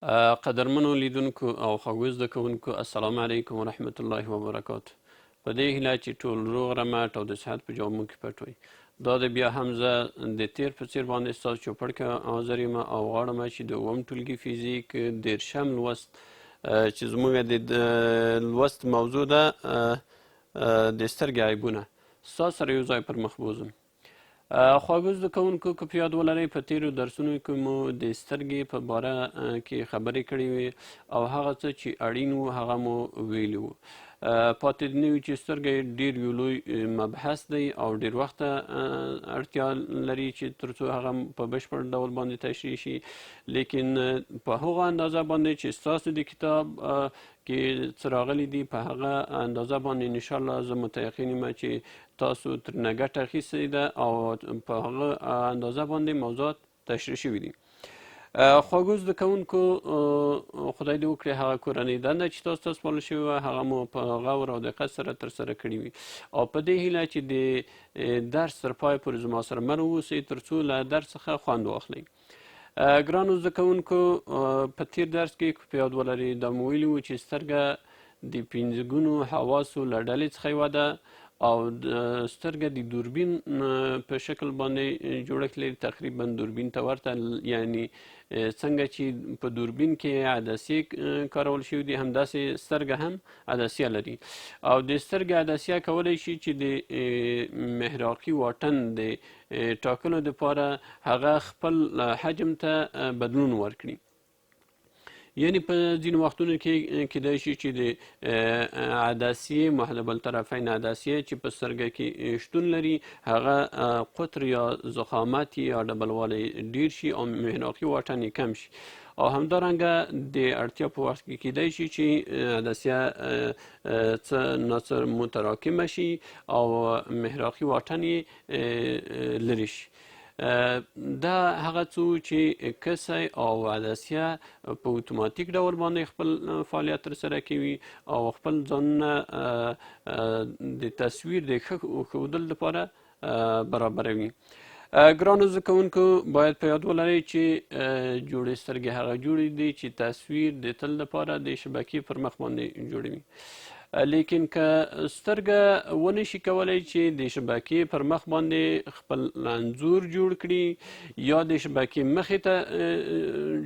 قدرمنو لیدونکو او خوږو زده کوونکو، السلام علیکم ورحمت الله وبرکاته. په دې هیله چې ټول روغ رمټ او د صحت په جامو کې پټ وئ. دا د بیا هم زه د تیر په څیر باندې ستاسو چوپړ کې حاضر یم او غواړم چې د اووم ټولګي فزیک 30م لوست، چې زموږ د لوست موضوع ده د سترګې عیبونه، ستاسو سره یو ځای پر مخ بوځم. خواږه زده کوونکو، که په یاد ولرئ، په تیرو درسونو کې مو د سترګې په باره کې خبرې کړې وې او هغه څه چې اړین وو هغه مو ویلي وو. پاتې دې نه وي چې سترګه ډیر یو لوی مبحث دی او ډیر وخت اړتیا لري چې ترڅو هغه په بشپړ ډول باندې تشریح شي، لیکن په هغه اندازه باندې چې ستاسو د کتاب کې څه راغلي دي، په هغه اندازه باندې انشاءالله زه متیقن یم چې تاسو ترنه ګټه اخیستې ده او په هغه اندازه باندې موضوعات تشریح شوي دي. خواږه زده کوونکو، خدای دې وکړي هغه کورنۍ دنده چې تاسو ته سپارل شوې وه هغه مو په غور او دقت سره ترسره کړې وي او په دې هیله چې د درس تر پایه پورې زما سره مل واوسئ ترڅو له درس څخه خوند واخلئ. ګرانو زده کوونکو، په تیر درس کې که په یاد ولرئ دا مو ویلي وو چې سترګه د پنځګونو حواسو له ډلې څخه یوه ده او سترګه د دوربین په شکل باندې جوړښت لري، تقریبا دوربین ته ورته، یعنی څنګه چې په دوربین کې عدسیې کارول شوي دي همداسې سترګه هم عدسیه لري او د سترګې عدسیه کولی شي چې د محراقي واټن د ټاکلو دپاره هغه خپل حجم ته بدلون ورکړي. یعنی په ځینو وختونو کې کیدای شي چې د عدسیې محدب الطرفین عدسیه چې په سترګه کې شتون لري هغه قطر یا ضخامت یا ډبلوالی ډیر شي او محراقي واټن یې کم شي، او همدارنګه د اړتیا په وخت کې کیدای شي چې عدسیه څه ناڅه متراکمه شي او محراقي واټن یې لرې شي. دا هغه څه وو چې کسی او عدسیه په اتوماتیک ډول باندې خپل فعالیت ترسره کوي او خپل ځانونه د تصویر د ښه ښودلو لپاره برابروي. ګرانو زده کوونکو، باید په یاد ولرئ چې جوړې سترګې هغه جوړې دي چې تصویر د تل لپاره د شبکې پر مخ باندې جوړوي، لیکن که سترګه ونه شي کولی چې د شبکې پر مخ باندې خپل انځور جوړ کړي یا د شبکې مخې ته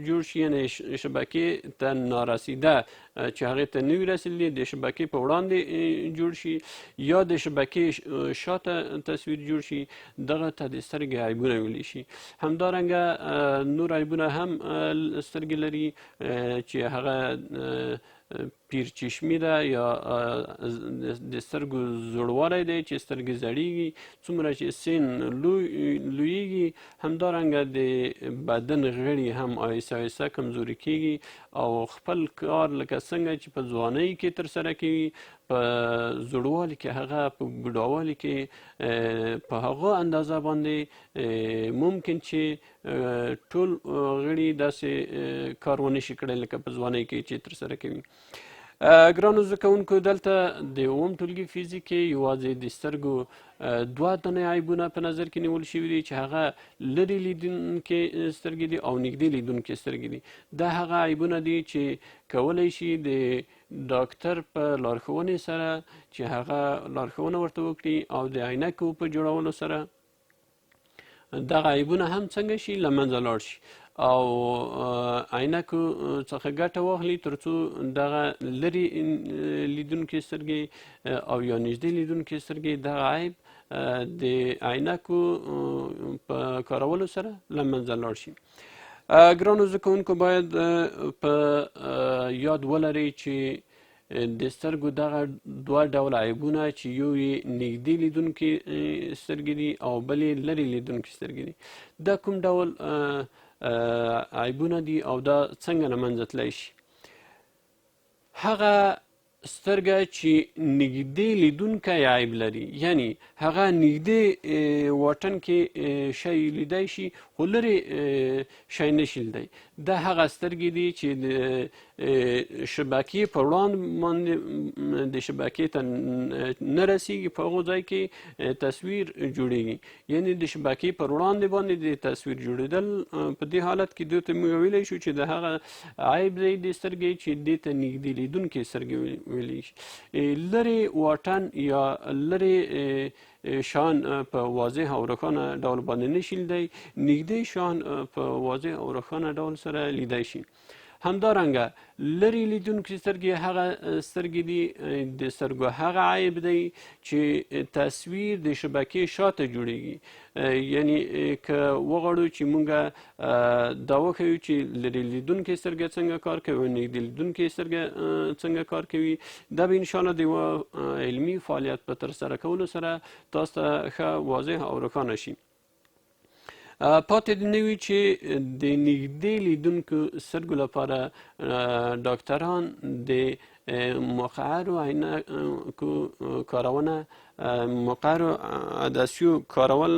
جوړ شي، یعنی شبکې ته نارسیده چې هغې ته نه وي رسېدلي د شبکې په وړاندې جوړ شي یا د شبکې شاته تصویر جوړ شي، دغه ته د سترګې عیبونه ویلی شي. همدارنګه نور عیبونه هم سترګې لري چې هغه پیرچشمي ده یا د سترګو زوړوالی دی چې سترګې زړیږي. څومره چې سن لویږي همدارنګه د بدن غړي هم آهسته آهسته کمزوري کیږي او خپل کار لکه څنګه چې په ځوانۍ کې ترسره کوي په زوړوالي کې هغه په بوډاوالي کې په هغه اندازه باندې ممکن چې ټول غړي داسې کار ونه شي کړی لکه په ځوانۍ کې چې ترسره کوي. ګرانو زده کوونکو، دلته د اووم ټولګي فزیک کې یوازې د سترګو دوه دانې عیبونه په نظر کې نیول شوي دي چې هغه لرې لیدونکې سترګې دي او نږدې لیدونکې سترګې دي. دا هغه عیبونه دي چې کولی شي د ډاکتر په لارښوونې سره چې هغه لارښوونه ورته وکړي او د عینکو په جوړولو سره دغه عیبونه هم څنګه شي له منځه لاړ شي او عینکو څخه ګټه واخلي ترڅو دغه لرې لیدونکې سترګې او یا نږدې لیدونکې سترګې دغه عیب د عینکو په کارولو سره له منځه لاړ شي. ګرانو زده کوونکو، باید په یاد ولرئ چې د سترګو دغه دوه ډوله عیبونه چې یو یې نږدې لیدونکې سترګې دي او بل یې لرې لیدونکې سترګې دي، دا کوم ډول عیبونه دي او دا څنګه له منځه تللی شي؟ هغه سترګه چې نږدې لیدونکی عیب لري، یعنی هغه نږدې واټن کې شی لیدای شي خو لرې شی نشي لیدای، دا هغه سترګې دي چې د شبکې پر وړاندې باندې د شبکې ته نه رسیږي، په هغو ځای کې تصویر جوړیږي. یعنی د شبکې پر وړاندې باندې د تصویر جوړېدل په دې حالت کې دوی ته موږ ویلی شو چې د هغه عیب دی د سترګې چې دې ته نږدې لیدونکې سترګې ویلی شي. لرې واټن یا لرې شان په واضح او روښانه ډول باندې نشي لیدی، نږدې شان په واضح او روښانه ډول سره لیدی شي. همدارنګه لرې لیدونکې سترګې هغه سترګې دي د سترګو هغه عیب دی چې تصویر د شبکې شاته جوړیږي. یعنی که وغواړو چې موږ دا وښیو چې لرې لیدونکې سترګه څنګه کار کوي او نږدې لیدونکې سترګه څنګه کار کوي، دا به انشاءالله د یوه علمي فعالیت په ترسره کولو سره تاسو ته ښه واضح او روښانه شي. پاتې دې نه وي چې د نږدې لیدونکو سترګو لپاره ډاکټران د مقعرو عینکو کارونه، مقعرو عدسیو کارول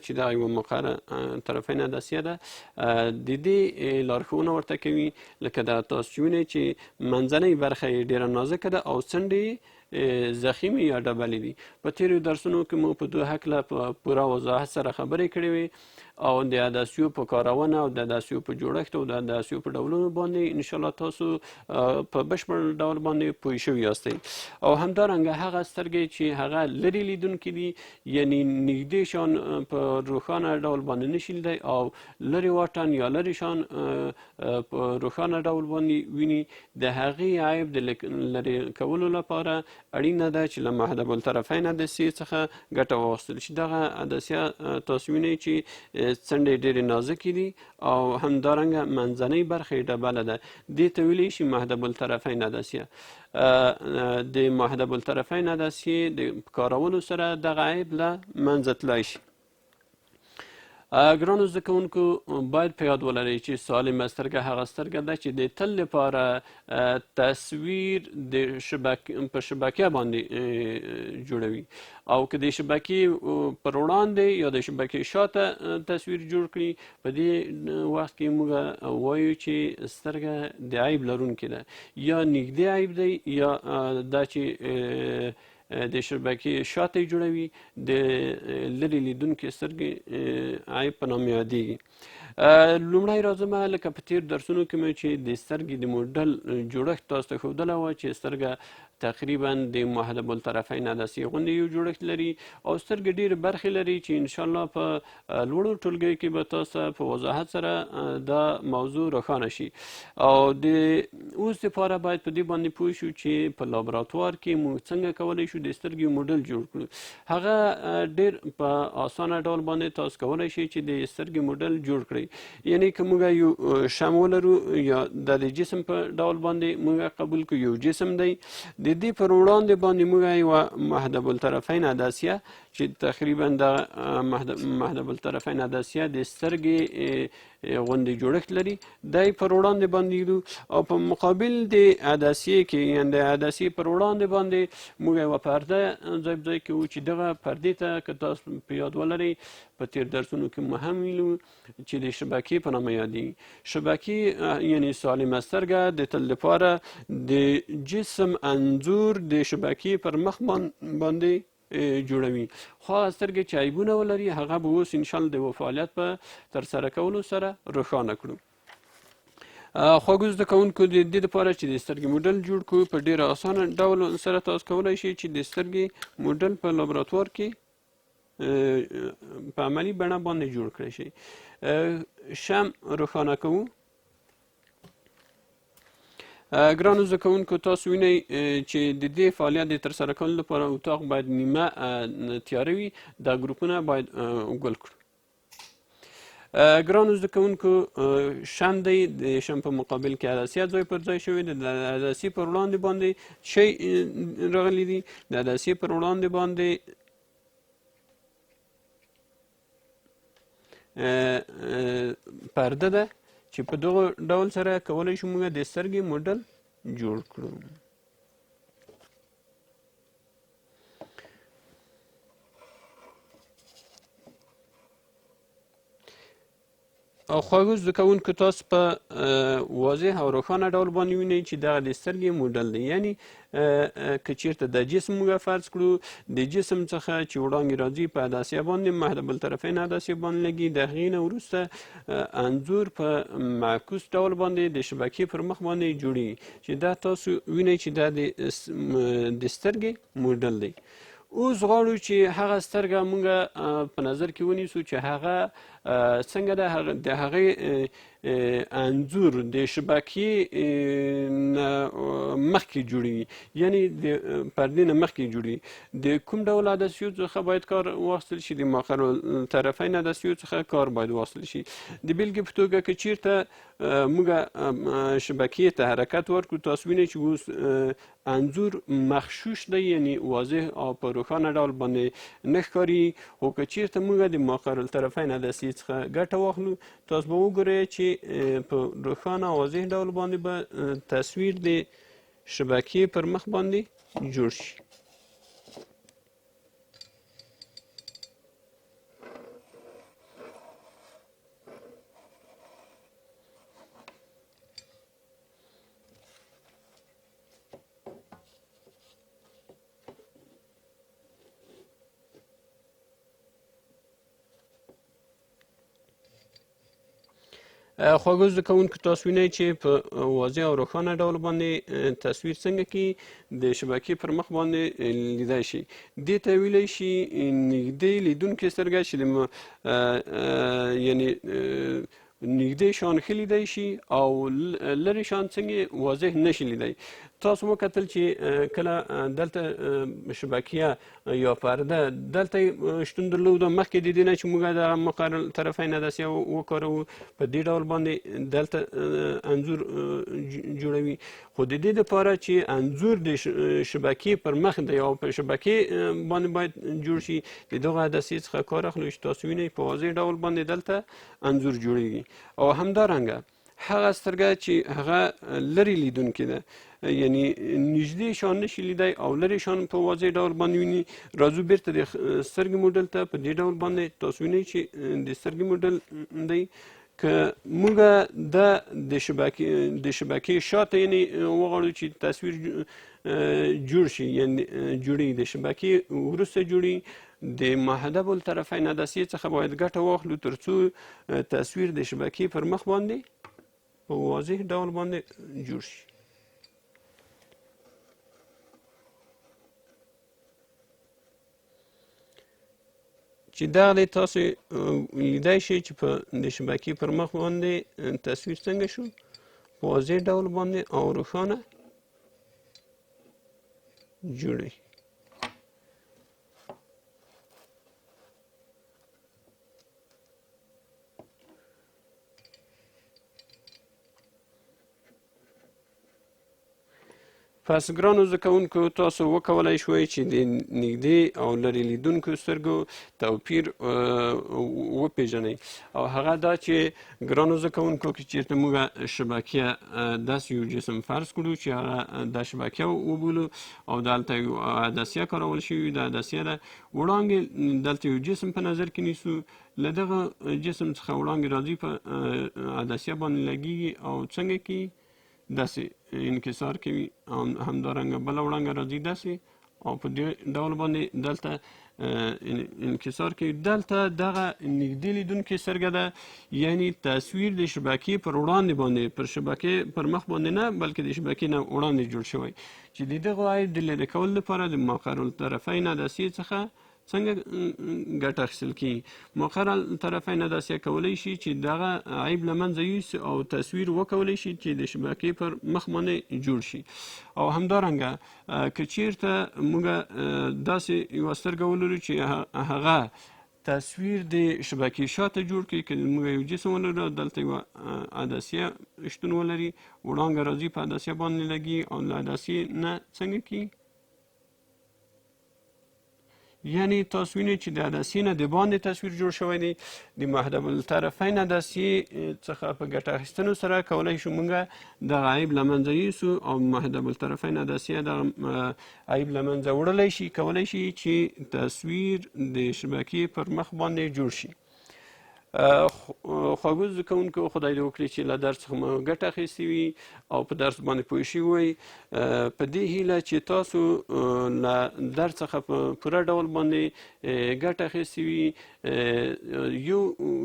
چې دا یوه مقعره طرفین عدسیه ده، د دې لارښوونه ورته کوي. لکه دا تاسو چې وینئ چې منځنۍ برخه یې ډېره نازکه ده او څنډې یې ضخیمې یا ډبلې دي. په تېرو درسونو کې مو په دوه هکله په پوره وضاحت سره خبرې کړې وې او د عدسیو په کارونه او د عدسیو په جوړښت او د عدسیو په ډولونو باندې انشاءالله تاسو په بشپړ ډول باندې پوه شوي یاستئ. او همدارنګه هغه سترګې چې هغه لرې لیدونکي دي، یعنی نږدې شان په روښانه ډول باندې نشي لیدی او لرې واټن یا لرې شان په روښانه ډول باندې ویني، د هغې عیب د لرې کولو لپاره اړینه ده چې له محدب الطرفین عدسیې څخه ګټه واخیستل شي. دغه عدسیه تاسو وینئ چې څنډې ډېرې نازکې دي او همدارنګه منځنۍ برخه یې ډبله ده، دې ته ویلی شي محدب الطرفین عدسیه. د محدب الطرفین عدسیې د کارولو سره دغه عیب له منځه تلای شي. ګرانو زده کوونکو باید په یاد ولرئ چې سالمه سترګه هغه سترګه ده چې د تل لپاره تصویر د په شبکه باندې جوړوي، او که د شبکې پر وړاندې یا د شبکې شاته تصویر جوړ کړي، په دې وخت کې موږ وایو چې سترګه د عیب لرونکې ده، یا نږدې عیب دی یا دا چې د شبکې شاته یې جوړوي، د لرې لیدونکې سترګې عیب په نامه یادېږي. لومړی راځمه لکه په تېر درسونو کې مې چې د سترګې د موډل جوړښت تاسو ته ښودلی وه چې سترګه تقریبا د محدب الطرفین عدسیې غوندې یو جوړښت لري او سترګې ډېرې برخې لري چې انشاءالله په لوړو ټولګیو کې به تاسو ته په وضاحت سره دا موضوع روښانه شي. او د اوس دپاره باید په دې باندې پوه شو چې په لابراتوار کې موږ څنګه کولی شو د سترګې موډل جوړ کړو. هغه ډېر په اسانه ډول باندې تاسو کولی شئ چې د سترګې موډل جوړ کړئ. یعنی که موږ یو شم ولرو یا د جسم په ډول باندې موږ قبول کړو، یو جسم دی، د دې پر وړاندې باندې موږ یوه محدب الطرفین عدسیه چې تقریبا د محدب الطرفین عدسیه د سترګې غوندې جوړښت لري، دی پر وړاندې باندې ږدو او په مقابل د عدسیې کې، یعنی د عدسیې پر وړاندې باندې موږ یوه پرده ځای په ځای کوو چې دغه پردې ته که تاسو په یاد ولرئ په تېر درسونو کې مو هم ویلي وو چې د شبکې په نامه یادېږي. شبکې یعنی سالمه سترګه د تل لپاره د جسم انځور د شبکې پر مخ باندې جوړوي. خو هغه سترګې چې عیبونه ولري هغه به اوس انشاءالله د یوه فعالیت په ترسره کولو سره روښانه کړو. خوږو زده کوونکو د دې لپاره چې د سترګې موډل جوړ کړو په ډېره اسانه ډول سره تاسو کولی شئ چې د سترګې موډل په لابراتوار کې په عملي بڼه باندې جوړ کړی شئ. شم روښانه کوو. ګرانو زده کوونکو تاسو وینئ چې د دې فعالیت د ترسره کولو لپاره اتاق باید نیمه تیاره وي، دا ګروپونه باید ګل کړو. ګرانو زده کوونکو شم دی، د شم په مقابل کې عدسیه ځای پر ځای شوې ده، د عدسیې پر وړاندې باندې شی راغلي دي، د عدسیې پر وړاندې باندې پرده ده چې په دغه ډول سره کولی شو موږ د سترګې موډل جوړ کړو. خواږه زده کوونکو، تاسو په واضح او روښانه ډول باندې وینئ چې دغه د سترګې موډل دی. یعنی که چیرته د جسم موږ فرض کړو، د جسم څخه چې وړانګې راځي په عدسیه باندې، محدب الطرفین عدسیه باندې لګي، د هغې نه وروسته انځور په معکوس ډول باندې د شبکې پر مخ باندې جوړیږي، چې دا تاسو وینئ چې دا د سترګې موډل دی. اوس غواړو چې هغه سترګه موږ په نظر کې ونیسو چې هغه څنګه ده، د هغې انځور د شبکې نه مخکې جوړیږي، یعنی د پردې نه مخکې جوړیږي. د کوم ډول عدسیو څخه باید کار واخیستل شي؟ د ماخر الطرفین عدسیو څخه کار باید واخیستل شي. د بېلګې په توګه که چیرته موږ شبکې ته حرکت ورکړو، تاسو وینئ چې اوس انځور مخشوش دی، یعنی واضح او په روښانه ډول باندې نه ښکاري. خو که چیرته موږ د ماقر الطرفین عدسیې څخه ګټه واخلو، تاسو به وګورئ چې په روښانه او واضح ډول باندې به تصویر د شبکې پر مخ باندې جوړ شي. خواږه زده کوونکو، تاسو وینئ چې په واضح او روښانه ډول باندې تصویر څنګه کی د شبکې پر مخ باندې لیدای شي. دې ته ویلی شي نږدې لیدونکې سترګه، چې یعنی نږدې شان ښه لیدای شي او لرې شان څنګه واضح نشي لیدای. تاسو وکتل چې کله دلته شبکیه یا پرده دلته شتون درلود، مخکې د دې نه چې موږ دغه مقرر طرفین عدسیه وکاروو، په دې ډول باندې دلته انځور جوړوي. خو د دې دپاره چې انځور د شبکې پر مخ دی او په شبکې باندې باید جوړ شي، د دغه عدسیې څخه کار اخلو چې تاسو وینئ په واضح ډول باندې دلته انځور جوړیږي. او همدارنګه هغه سترګه چې هغه لرې لیدونکې ده، یعنی نږدې شان نشي لیدای او لرې شان په واضح ډول باندې ویني، راځو بیرته د سترګې موډل ته. په دې ډول باندې تاسو وینئ چې د سترګې موډل دی. که موږ دا د شبکې شاته یعنی وغواړو چې تصویر جوړ شي، یعنی جوړیږي د شبکې وروسته جوړیږي، د محدب الطرفین عدسیې څخه باید ګټه واخلو تر څو تصویر د شبکې پر مخ باندې په واضح ډول باندې جوړ شي. چې دغه دی تاسو لیدای شئ چې په د شبکې پر مخ باندې تصویر څنګه شو، په واضح ډول باندې او روښانه جوړوي. پس ګرانو زده کوونکو، تاسو وکولای شوئ چې د نږدې او لرې لیدونکو سترګو توپیر وپیژنئ. او هغه دا چې ګرانو زده کوونکو، که چیرته موږ شبکیه داسې یو جسم فرض کړو چې هغه دا شبکیه وبولو او دلته یو عدسیه کارول شوي، دا عدسیه ده، وړانګې دلته یو جسم په نظر کې نیسو، له دغه جسم څخه وړانګې راځي په عدسیه باندې لګیږي او څنګه کې داسې انکسار کوي، او همدارنګه بله وړانګه راځي داسې او په دې ډول باندې دلته انکسار کوي. دلته دغه نږدې لیدونکې سترګه ده، یعنی تصویر د شبکې پر وړاندې باندې، پر شبکې پر مخ باندې نه، بلکې د شبکې نه وړاندې جوړ شوی، چې د دغه عیب د لرې کولو لپاره د مقر الطرفین عدسیې څخه څنګه ګټه اخیستل کیږي. مقر الطرفین عدسیه کولی شي چې دغه عیب له منځه یوسي او تصویر وکولی شي چې د شبکې پر مخ باندې جوړ شي. او همدارنګه که چیرته موږ داسې یوه سترګه ولرو چې هغه تصویر د شبکې شاته جوړ کړي، که موږ یو جسم ولرو دلته یوه عدسیه شتون ولري، وړانګه راځي په عدسیه باندې لګي او له عدسیې نه څنګه کیږي، یعنی تاسو وینئ چې د عدسیې نه د باندې تصویر جوړ شوی دی. د محدب الطرفین عدسیې څخه په ګټه اخیستنو سره کولی شو موږ دغه عیب له منځه یوسو او محدب الطرفین عدسیه دغه عیب له منځه وړلی شي، کولی شي چې تصویر د شبکې پر مخ باندې جوړ شي. خواږو زده کوونکو، خدای دې وکړي چې له درس څخه مو ګټه اخیستې وي او په درس باندې پوه شوي وئ. په دې هیله چې تاسو له درس څخه په پوره ډول باندې ګټه اخیستې وي،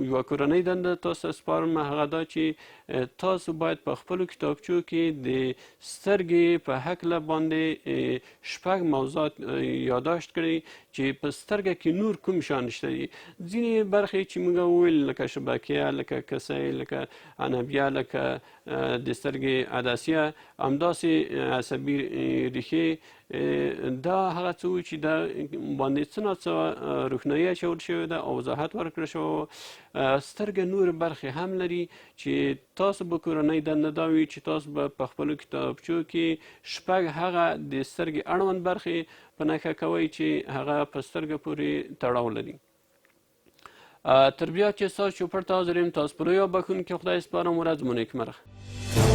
یوه کورنۍ دنده تاسو ته سپارم، هغه دا چې تاسو باید په خپلو کتابچو کې د سترګې په هکله باندې شپږ موضوعات یاداشت کړئ چې په سترګه کې نور کوم شیان شته دي. ځینې برخې چې موږ وویل لکه شبکیه، لکه کسۍ، لکه عنبیه، لکه د سترګې عدسیه، همداسې عصبي ریښې، دا هغه څه وو چې دا باندې څه ناڅه روښنایي اچول شوې ده او وضاحت ورکړل شوی و. سترګه نور برخې هم لري چې تاسو به کورنۍ دنده دا وي چې تاسو به په خپلو کتابچو کې شپږ هغه د سترګې اړوند برخې په نښه کوئ چې هغه په سترګه پورې تړاو لري. تر بیا چې ستاسو چوپړ ته حاضر یم، تاسو په لوی او بښونکي خدای سپارم. ورځ مو نیکمرغه.